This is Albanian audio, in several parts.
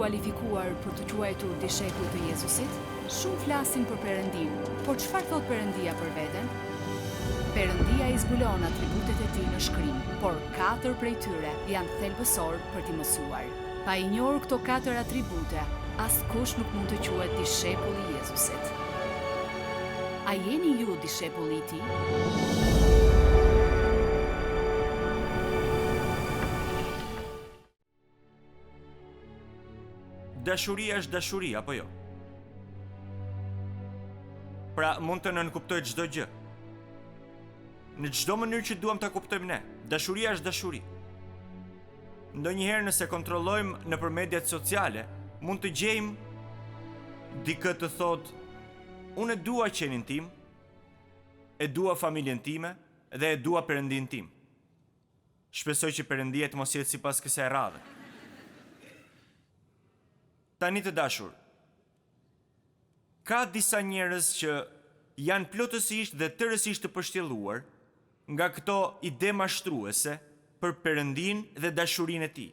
kualifikuar për t'u quajtur dishepuj të Jezusit? Shumë flasin për Perëndinë, por çfarë thotë Perëndia për veten? Perëndia i zbulon atributet e tij në Shkrim, por katër prej tyre janë thelbësorë për t'i mësuar. Pa i njohur këto katër atribute, askush nuk mund të quhet dishepull i Jezusit. A jeni ju dishepulli i tij? Dashuria është dashuri, apo jo? Pra, mund të nënkuptojë çdo gjë. Në çdo mënyrë që duam ta kuptojmë ne, dashuria është dashuri. Ndonjëherë nëse kontrollojmë nëpër mediat sociale, mund të gjejmë dikë të thotë unë e dua qenin tim, e dua familjen time dhe e dua Perëndinë tim. Shpresoj që Perëndia të mos jetë sipas kësaj radhe. Tani të dashur, ka disa njerëz që janë plotësisht dhe tërësisht të pështjelluar nga këto ide mashtruese për Perëndinë dhe dashurinë e Tij.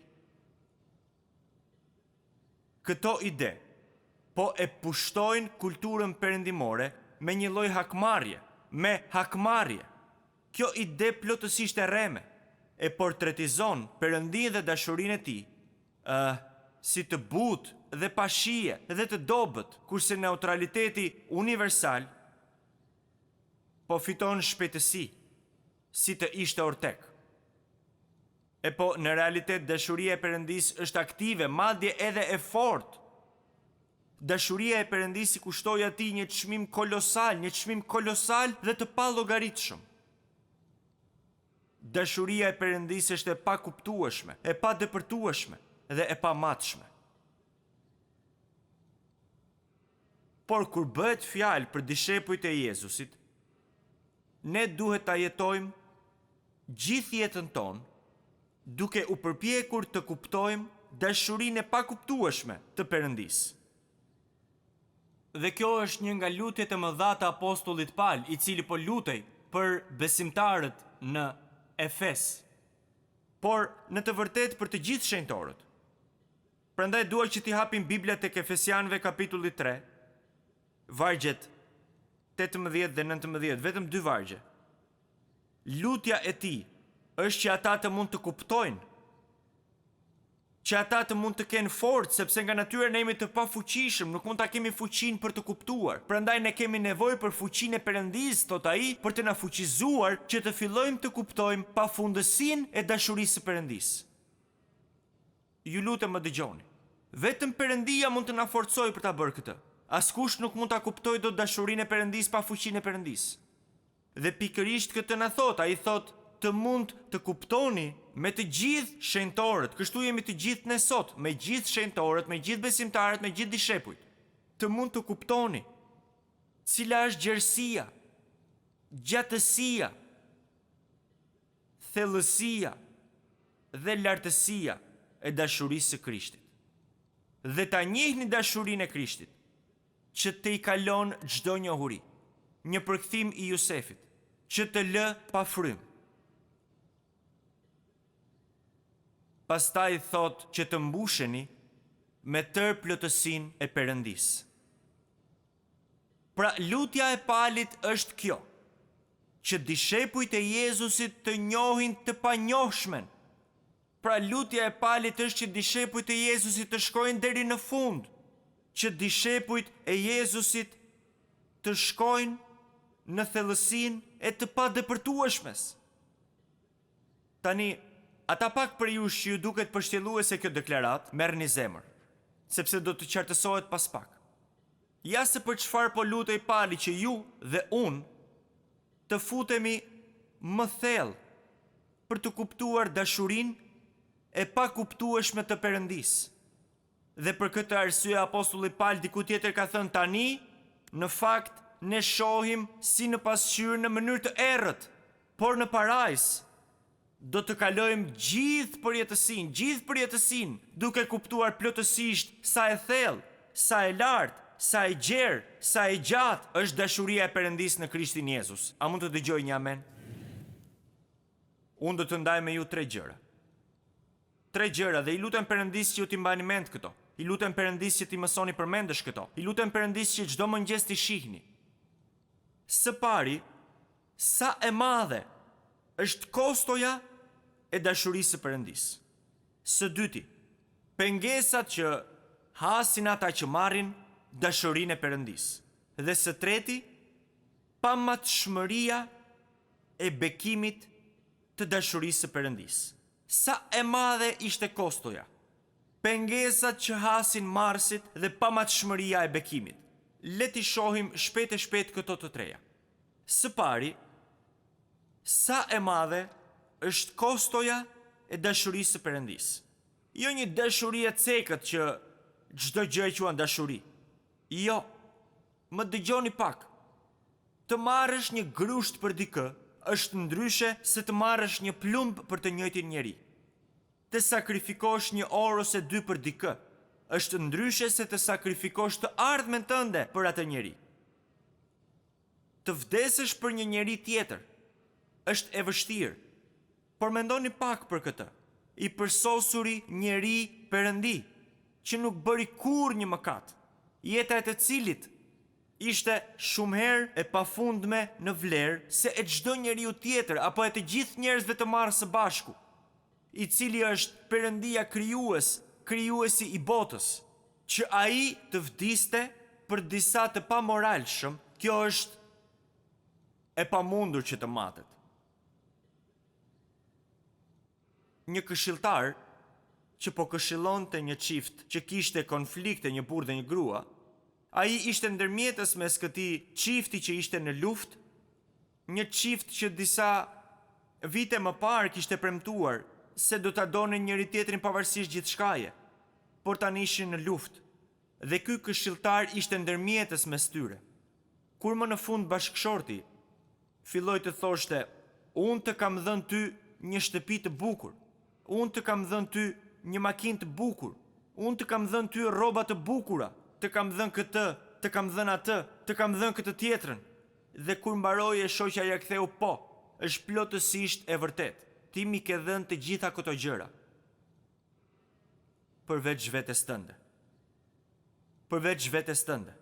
Këto ide po e pushtojnë kulturën perëndimore me një lloj hakmarrje, me hakmarrje. Kjo ide plotësisht e rreme e portretizon Perëndinë dhe dashurinë e Tij, ë, si të butë dhe pa shije dhe të dobët, kurse neutraliteti universal po fiton shpejtësi, si të ishte ortek. E po, në realitet dashuria e Perëndisë është aktive, madje edhe e fortë. Dashuria e Perëndisë i kushtoi atij një çmim kolosal, një çmim kolosal dhe të pallogaritshëm. Dashuria e Perëndisë është e pakuptueshme, e padepërtueshme dhe e pamatshme. Por kur bëhet fjalë për dishepujt e Jezusit, ne duhet ta jetojmë gjithë jetën tonë duke u përpjekur të kuptojmë dashurinë e pakuptueshme të Perëndisë. Dhe kjo është një nga lutjet e mëdha të apostullit Pal, i cili po lutej për besimtarët në Efes. Por, në të vërtetë për të gjithë shenjtorët. Prandaj dua që t'i hapim Biblat tek Efesianëve kapitulli 3, vargjet 18 dhe 19, vetëm dy vargje. Lutja e tij është që ata të mund të kuptojnë, që ata të mund të kenë forcë, sepse nga natyra ne jemi të pafuqishëm, nuk mund ta kemi fuqinë për të kuptuar. Prandaj ne kemi nevojë për fuqinë e Perëndisë, thotë ai, për të na fuqizuar që të fillojmë të kuptojmë pafundësinë e dashurisë së Perëndisë. Ju lutem më dëgjoni. Vetëm Perëndia mund të na forcojë për ta bërë këtë. Askush nuk mund ta kuptojë dot dashurinë e Perëndisë pa fuqinë e Perëndisë. Dhe pikërisht këtë na thotë, ai thotë, të mund të kuptoni me të gjithë shenjtorët, kështu jemi të gjithë ne sot, me gjithë shenjtorët, me gjithë besimtarët, me gjithë dishepujt. Të mund të kuptoni cila është gjerësia, gjatësia, thellësia dhe lartësia e dashurisë së Krishtit. Dhe ta njihni dashurinë e Krishtit, që tejkalon çdo njohuri. Një përkthim i Jusefit, që të lë pa frymë. Pastaj thotë që të mbusheni me tërë plotësinë e Perëndisë. Pra lutja e Palit është kjo, që dishepujt e Jezusit të njohin të panjohshmen. Pra lutja e Palit është që dishepujt e Jezusit të shkojnë deri në fund, që dishepujt e Jezusit të shkojnë në thellësinë e të padepërtueshmes. Tani, ata pak prej jush që ju duket pështjelluese kjo deklaratë, merrni zemër, sepse do të qartësohet pas pak. Ja se për çfarë po lutej Pali që ju dhe unë të futemi më thellë për të kuptuar dashurinë e pakuptueshme të Perëndisë. Dhe për këtë arsye apostulli Pal diku tjetër ka thënë tani, në fakt, ne shohim si në pasqyrë në mënyrë të errët, por në parajsë do të kalojmë gjithë përjetësinë, gjithë përjetësinë, duke kuptuar plotësisht sa e thellë, sa e lartë, sa e gjerë, sa e gjatë është dashuria e Perëndisë në Krishtin Jezus. A mund të dëgjoj një amen? Unë do të ndaj me ju tre gjëra. Tre gjëra dhe i lutem Perëndisë që ju t'i mbani mend këto. I lutem Perëndisë që t'i mësoni përmendësh këto. I lutem Perëndisë që çdo mëngjes t'i shihni. Së pari, sa e madhe është kostoja e dashurisë së Perëndisë. Së dyti, pengesat që hasin ata që marrin dashurinë e Perëndisë. Dhe së treti, pamatshmëria e bekimit të dashurisë së Perëndisë. Sa e madhe ishte kostoja, pengesat që hasin marrësit dhe pamatshmëria e bekimit. Le t'i shohim shpejt e shpejt këto të treja. Së pari, sa e madhe është kostoja e dashurisë së Perëndisë. Jo një dashuri e cekët që çdo gjë e quan dashuri. Jo. Më dëgjoni pak. Të marrësh një grusht për dikë është ndryshe se të marrësh një plumb për të njëjtin njeri. Të sakrifikosh një orë ose dy për dikë është ndryshe se të sakrifikosh të ardhmen tënde për atë njeri. Të vdesësh për një njeri tjetër është e vështirë, por mendoni pak për këtë, i përsosuri njeri Perëndi, që nuk bëri kurrë një mëkat, jeta e të cilit ishte shumë herë e pafundme në vlerë se e çdo njeriu tjetër apo e të gjithë njerëzve të marrë së bashku, i cili është Perëndia krijues, krijuesi i botës, që ai të vdiste për disa të pamoralshëm, kjo është e pamundur që të matet. Një këshilltar që po këshillonte një çift që kishte konflikte një burrë dhe një grua, ai ishte ndërmjetës mes këtij çifti që ishte në luftë, një çift që disa vite më parë kishte premtuar se do ta donin njëri-tjetrin pavarësisht gjithçkaje, por tani ishin në luftë dhe ky këshilltar ishte ndërmjetës mes tyre. Kur më në fund bashkëshorti filloi të thoshte, Unë të kam dhënë ty një shtëpi të bukur, unë të kam dhënë ty një makinë të bukur, unë të kam dhënë ty rroba të bukura, të kam dhënë këtë, të kam dhënë atë, të kam dhënë këtë tjetrën. Dhe kur mbaroi e shoqja ia ktheu po, është plotësisht e vërtetë, ti m'i ke dhënë të gjitha këto gjëra. Përveç vetes tënde. Përveç vetes tënde.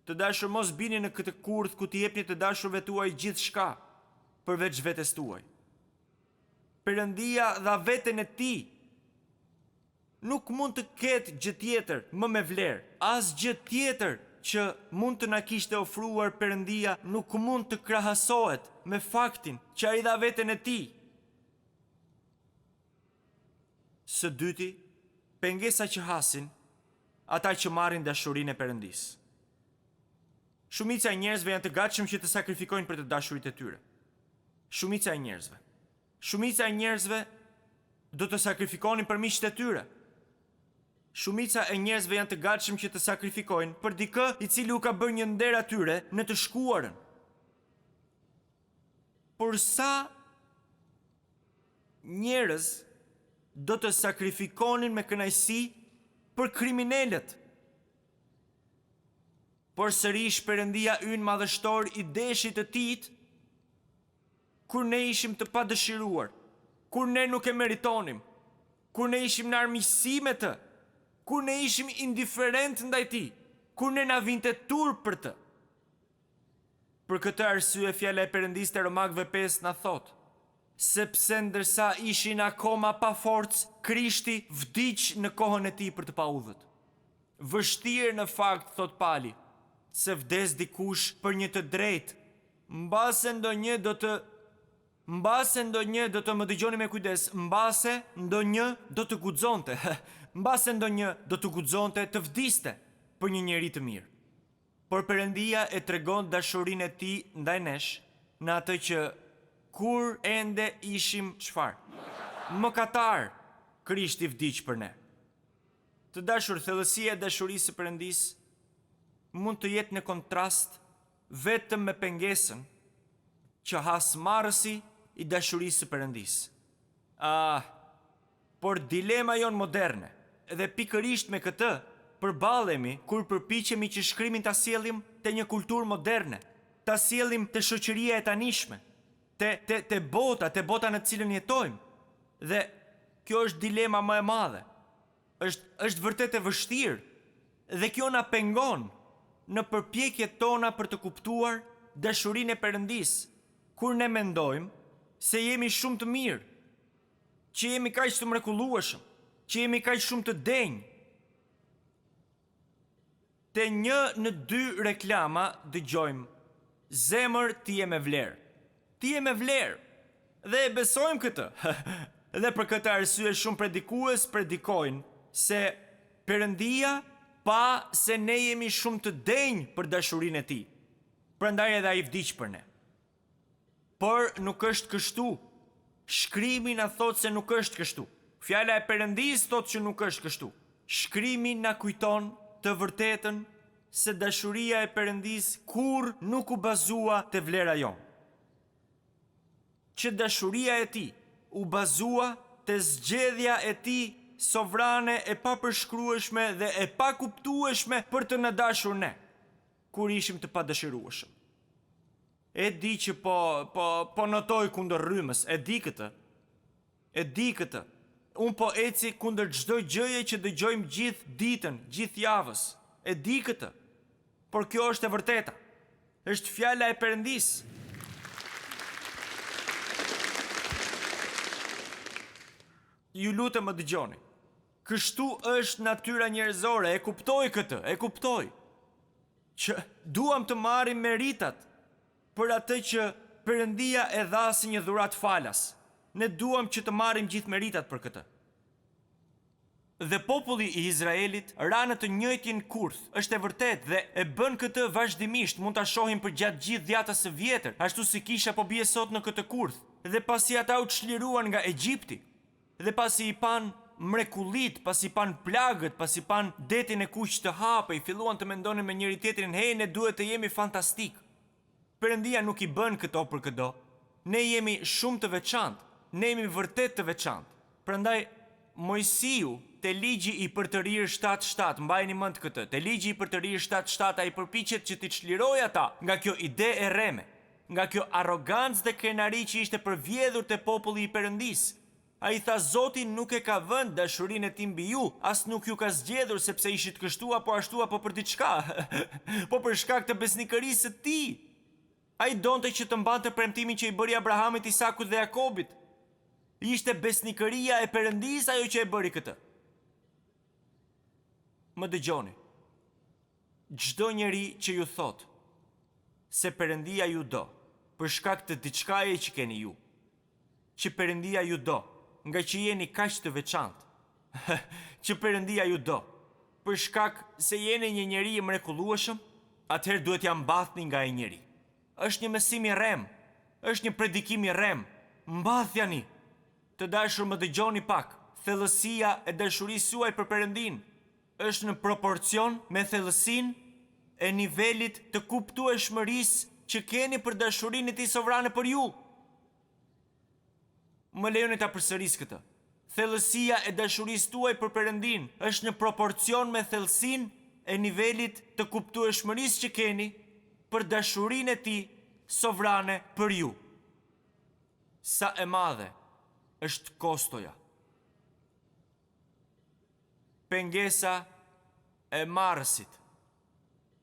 Të dashur mos bini në këtë kurth ku t'i jepni të dashurve tuaj gjithçka, përveç vetes tuaj. Perëndia dha veten e tij. Nuk mund të ketë gjë tjetër më me vlerë, asgjë tjetër që mund të na kishte ofruar Perëndia nuk mund të krahasohet me faktin që ai dha veten e tij. Së dyti, pengesa që hasin ata që marrin dashurinë e Perëndisë. Shumica e njerëzve janë të gatshëm që të sakrifikojnë për të dashurit e tyre. Shumica e njerëzve. Shumica e njerëzve do të sakrifikonin për miqtë e tyre. Shumica e njerëzve janë të gatshëm që të sakrifikojnë për dikë i cili u ka bërë një nder atyre në të shkuarën. Por sa njerëz do të sakrifikonin me kënaqësi për kriminelët. Por sërish Perëndia ynë madhështor i deshi të tijtë kur ne ishim të padëshiruar, kur ne nuk e meritonim, kur ne ishim në armiqësi me të, kur ne ishim indiferentë ndaj tij, kur ne na vinte turp për të. Për këtë arsye fjala e Perëndisë te Romakëve 5 na thotë, Sepse ndërsa ishin akoma pa forcë, Krishti vdiq në kohën e tij për të paudhët. Vështirë në fakt, thotë Pali, se vdes dikush për një të drejtë, mbase ndonjë do të mbase ndonjë do të më dëgjoni me kujdes, mbase ndonjë do të guxonte, mbase ndonjë do të guxonte të vdiste për një njeri të mirë. Por Perëndia e tregon dashurinë e Tij ndaj nesh në atë që kur ende ishim çfarë? Mëkatarë, Krishti vdiq për ne. Të dashur, thellësia e dashurisë së Perëndisë mund të jetë në kontrast vetëm me pengesën që has marrësi i dashurisë së Perëndisë. Ah, Por dilema jonë moderne, dhe pikërisht me këtë përballemi kur përpiqemi që shkrimin ta sjellim te një kulturë moderne, ta sjellim te shoqëria e tanishme, te te te bota, te bota në të cilën jetojmë. Dhe kjo është dilema më e madhe. Është, është vërtet e vështirë dhe kjo na pengon në përpjekjet tona për të kuptuar dashurinë e Perëndisë, kur ne mendojmë se jemi shumë të mirë, që jemi kaq të mrekullueshëm, që jemi kaq shumë të denjë. Te një në dy reklama dëgjojmë Zemër ti je me vlerë. Ti je me vlerë. Dhe e besojmë këtë. Dhe për këtë arsye shumë predikues predikojnë se Perëndia pa se ne jemi shumë të denjë për dashurinë e Tij. Prandaj edhe Ai vdiq për ne. Por nuk është kështu. Shkrimi na thotë se nuk është kështu. Fjala e Perëndisë thotë që nuk është kështu. Shkrimi na kujton të vërtetën se dashuria e Perëndisë kurrë nuk u bazua te vlera jonë. Që dashuria e Tij u bazua te zgjedhja e Tij sovrane e papërshkrueshme dhe e pakuptueshme për të na dashur ne, kur ishim të padëshirueshëm. E di që po, po, po notoj kundër rrymës, e di këtë. E di këtë. Unë po eci kundër çdo gjëje që dëgjojmë gjithë ditën, gjithë javës. E di këtë. Por kjo është e vërteta. Është fjala e Perëndisë. Ju lutem më dëgjoni. Kështu është natyra njerëzore, e kuptoj këtë, e kuptoj. Që duam të marrim meritat për atë që Perëndia e dha si një dhuratë falas. Ne duam që të marrim gjithë meritat për këtë. Dhe populli i Izraelit ra në të njëjtin kurth, është e vërtetë dhe e bën këtë vazhdimisht, mund ta shohim përgjatë gjithë Dhjatës së Vjetër, ashtu si kisha po bie sot në këtë kurth. Dhe pasi ata u çliruan nga Egjipti, Dhe pasi i panë mrekullitë, pasi panë plagët, pasi panë Detin e Kuq të hapej, filluan të mendonin me njëri-tjetrin, Hej, ne duhet të jemi fantastikë. Perëndia nuk i bën këto për këdo. Ne jemi shumë të veçantë. Ne jemi vërtet të veçantë. Prandaj, Moisiu, te Ligji i Përtërirë shtatë shtatë, mbajeni mend këtë, te Ligji i Përtërirë shtatë shtatë ai përpiqet që t'i çlirojë ata nga kjo ide e rreme, nga kjo arrogancë dhe krenari që ishte përvjedhur te populli i Perëndisë. Ai tha Zoti nuk e ka vënë dashurinë e tij mbi ju, as nuk ju ka zgjedhur sepse ishit kështu apo ashtu apo për diçka, po për shkak të besnikërisë së tij. Ai donte që të mbante premtimin që i bëri Abrahamit, Isakut dhe Jakobit. Ishte besnikëria e Perëndisë ajo që e bëri këtë. Më dëgjoni. Çdo njeri që ju thotë se Perëndia ju do për shkak të diçkaje që keni ju, që Perëndia ju do, ngaqë jeni kaq të veçantë, që Perëndia ju do, për shkak se jeni një njeri i mrekullueshëm, atëherë duhet t'ia mbathni nga ai njeri. Është një mësim i rremë, është një predikim i rremë. Mbathjani! Të dashur më dëgjoni pak, thellësia e dashurisë suaj për Perëndinë është në proporcion me thellësinë e nivelit të kuptueshmërisë që keni për dashurinë e Tij sovrane për ju. Më lejoni ta përsëris këtë. Thellësia e dashurisë tuaj për Perëndinë është në proporcion me thellësinë e nivelit të kuptueshmërisë që keni për dashurinë e Tij sovrane për ju. Sa e madhe është kostoja. Pengesa e marrësit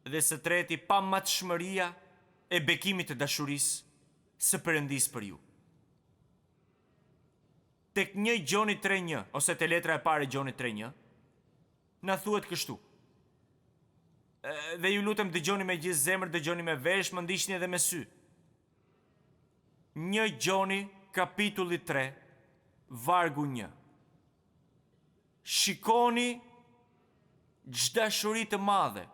dhe së treti pamatshmëria e bekimit të dashurisë së Perëndisë për ju. Tek një Gjoni tre një ose te letra e parë e Gjonit tre një, na thuhet kështu. Dhe ju lutem dëgjoni me gjithë zemër, dëgjoni me vesh, më ndiqni edhe me sy. Një Gjoni kapitulli 3, vargu 1. Shikoni ç'dashuri të madhe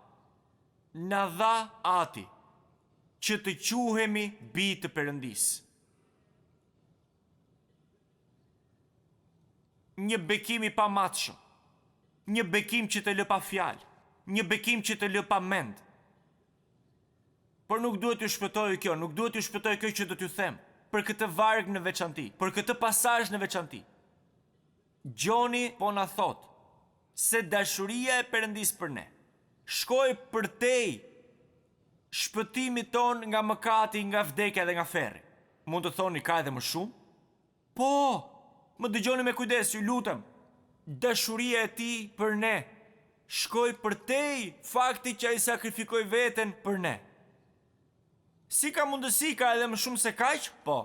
na dha Ati që të quhemi bij të Perëndisë. Një bekim i pamatshëm, një bekim që të lë pa fjalë, një bekim që të lë pa mend. Por nuk duhet t'ju shpëtojë kjo, nuk duhet t'ju shpëtojë kjo që do t'ju them, për këtë varg në veçanti, për këtë pasazh në veçanti. Gjoni po na thotë se dashuria e Perëndisë për ne shkoi përtej shpëtimit tonë nga mëkati, nga vdekja dhe nga ferri. Mund të thoni ka edhe më shumë? Po! Më dëgjoni me kujdes, ju lutem. Dashuria e tij për ne shkoi përtej faktit që ai sakrifikoi veten për ne. Si ka mundësi ka edhe më shumë se kaq? Po.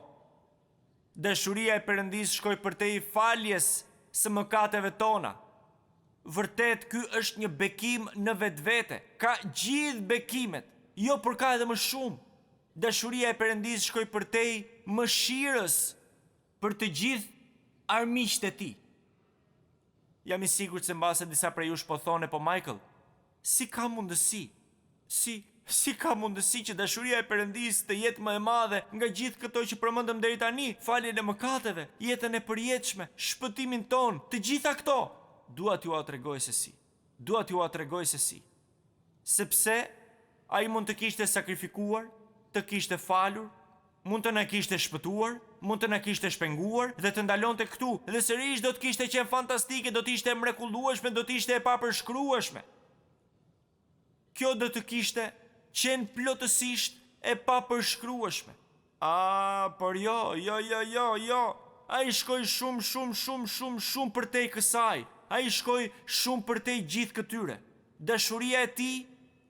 Dashuria e Perëndisë shkoi përtej faljes së mëkateve tona. Vërtet ky është një bekim në vetvete. Ka gjithë bekimet. Jo, por ka edhe më shumë. Dashuria e Perëndisë shkoi përtej mëshirës për të gjithë armiqtë e tij. Jam i sigurt se mbase disa prej jush po thonë po Michael, si ka mundësi? Si, si ka mundësi që dashuria e Perëndisë të jetë më e madhe nga gjithë këto që përmendëm deri tani, faljen e mëkateve, jetën e përjetshme, shpëtimin tonë, të gjitha këto? Dua t'jua tregoj se si. Dua t'jua tregoj se si. Sepse ai mund të kishte sakrifikuar, të kishte falur, mund të na kishte shpëtuar, mund të na kishte shpenguar dhe të ndalonte këtu dhe sërish do të kishte qenë fantastike, do të ishte e mrekullueshme, do të ishte e papërshkrueshme. Kjo do të kishte qenë plotësisht e papërshkrueshme. Ah, por jo, jo, jo, jo, jo. Ai shkoi shumë, shumë, shumë, shumë, shumë përtej kësaj. Ai shkoi shumë përtej gjithë këtyre. Dashuria e tij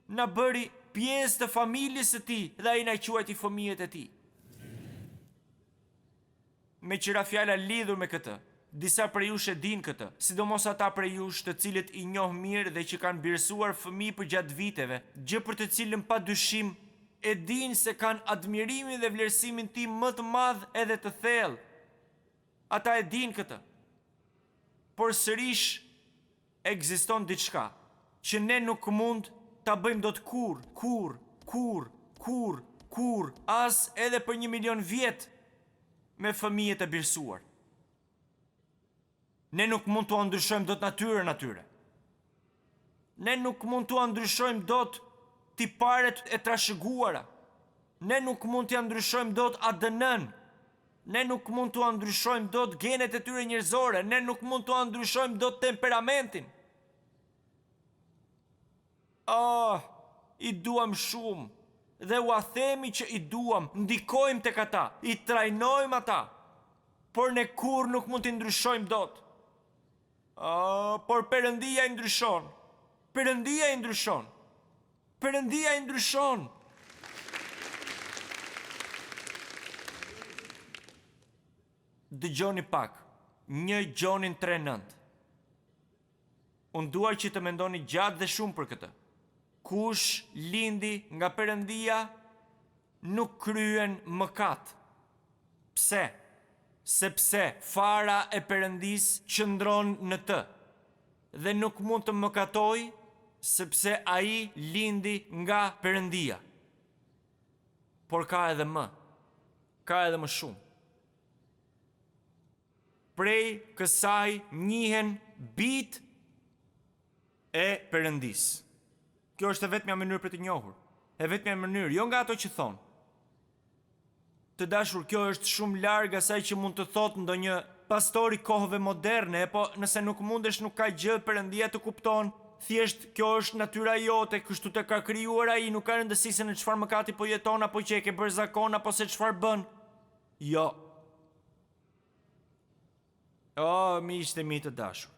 na bëri pjesë të familjes së tij dhe ai na quajti fëmijët e tij. Meqë ra fjala lidhur me këtë, disa prej jush e dinë këtë, sidomos ata prej jush të cilët i njoh mirë dhe që kanë birësuar fëmijë përgjatë viteve, gjë për të cilën pa dyshim e dinë se kanë admirimin dhe vlerësimin tim më të madh edhe të thellë. Ata e dinë këtë. Por sërish ekziston diçka, që ne nuk mund ta bëjmë dot kurrë, kurrë, kurrë, kurrë, kurrë, as edhe për një milion vjet me fëmijët e birësuar. Ne nuk mund t'ua ndryshojmë dot natyrën atyre. Ne nuk mund t'ua ndryshojmë dot tiparet e trashëguara. Ne nuk mund t'ia ndryshojmë dot ADN-në. Ne nuk mund t'ua ndryshojmë dot genet e tyre njerëzore, ne nuk mund t'ua ndryshojmë dot temperamentin. Oh, i duam shumë dhe ua themi që i duam, ndikojmë tek ata, i trajnojmë ata, por ne kurrë nuk mund t'i ndryshojmë dot. Oh, por Perëndia i ndryshon. Perëndia i ndryshon. Perëndia i ndryshon. Dëgjoni pak, një Gjonin 3.9. Unë dua që të mendoni gjatë dhe shumë për këtë. Kush lindi nga Perëndia nuk kryen mëkat. Pse? Sepse fara e Perëndisë qëndron në të dhe nuk mund të mëkatojë sepse ai lindi nga Perëndia. Por ka edhe më. Ka edhe më shumë. Prej kësaj njihen bijtë e Perëndisë. Kjo është e vetmja mënyrë për të njohur. E vetmja mënyrë, jo nga ato që thonë. Të dashur, kjo është shumë larg asaj që mund të thotë ndonjë pastor i kohëve moderne, po nëse nuk mundesh nuk ka gjë, Perëndia të kupton, thjesht kjo është natyra jote, kështu të ka krijuar ai, nuk ka rëndësi se në çfarë mëkati po jeton apo që e ke bërë zakon apo se çfarë bën. Jo. O, miqtë e mi të dashur.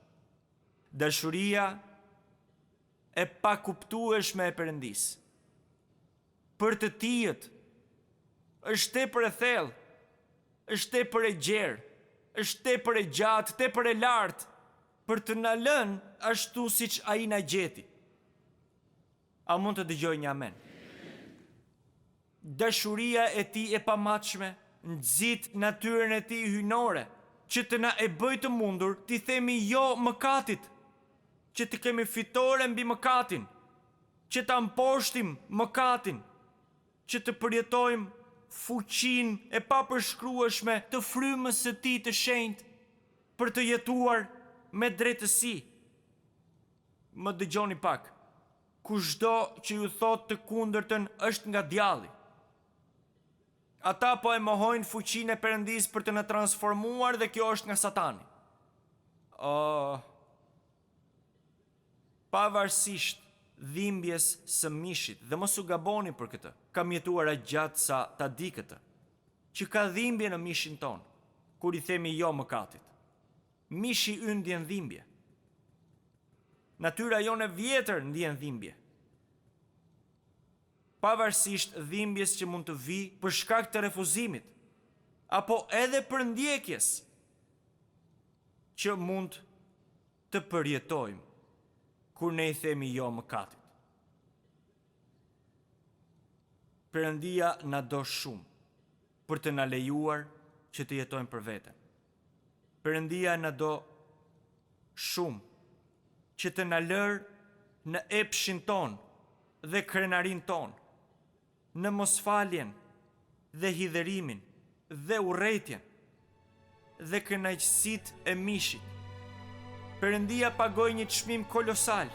Dashuria e pakuptueshme e Perëndisë për të tijët është tepër e thellë, është tepër e gjerë, është tepër e gjatë, tepër e lartë për të na lënë ashtu siç ai na gjeti. A mund të dëgjoj një amen? Dashuria e tij e pamatshme nxit natyrën e tij hyjnore, që të na e bëjë të mundur t'i themi jo mëkatit, që të kemi fitore mbi mëkatin, që ta mposhtim mëkatin, që të përjetojmë fuqinë e papërshkrueshme të Frymës së Tij të Shenjtë për të jetuar me drejtësi. Më dëgjoni pak, Kushdo që ju thotë të kundërtën është nga djalli. Ata po e mohojnë fuqinë e Perëndisë për të na transformuar dhe kjo është nga Satani. Oh, pavarësisht dhimbjes së mishit dhe mos u gaboni për këtë. Kam jetuar aq gjatë sa ta di këtë, që ka dhimbje në mishin tonë kur i themi jo mëkatit. Mishi ynë ndjen dhimbje. Natyra jonë e vjetër ndien dhimbje. Pavarësisht dhimbjes që mund të vijë për shkak të refuzimit, apo edhe përndjekjes që mund të përjetojmë kur ne i themi jo mëkatit. Perëndia na do shumë për të na lejuar që të jetojmë për veten. Perëndia na do shumë që të na lërë në epshin tonë dhe krenarinë tonë, në mosfaljen dhe hidhërimin dhe urrejtjen dhe kënaqësitë e mishit. Perëndia pagoi një çmim kolosal,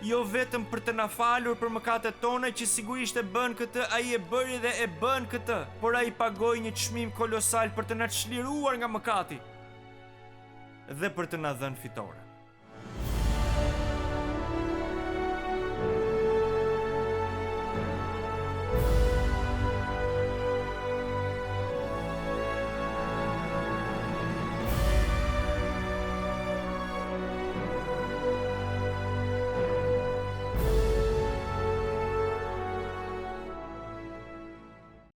jo vetëm për të na falur për mëkatet tona që sigurisht e bën këtë, ai e bëri dhe e bën këtë, por ai pagoi një çmim kolosal për të na çliruar nga mëkati dhe për të na dhënë fitore.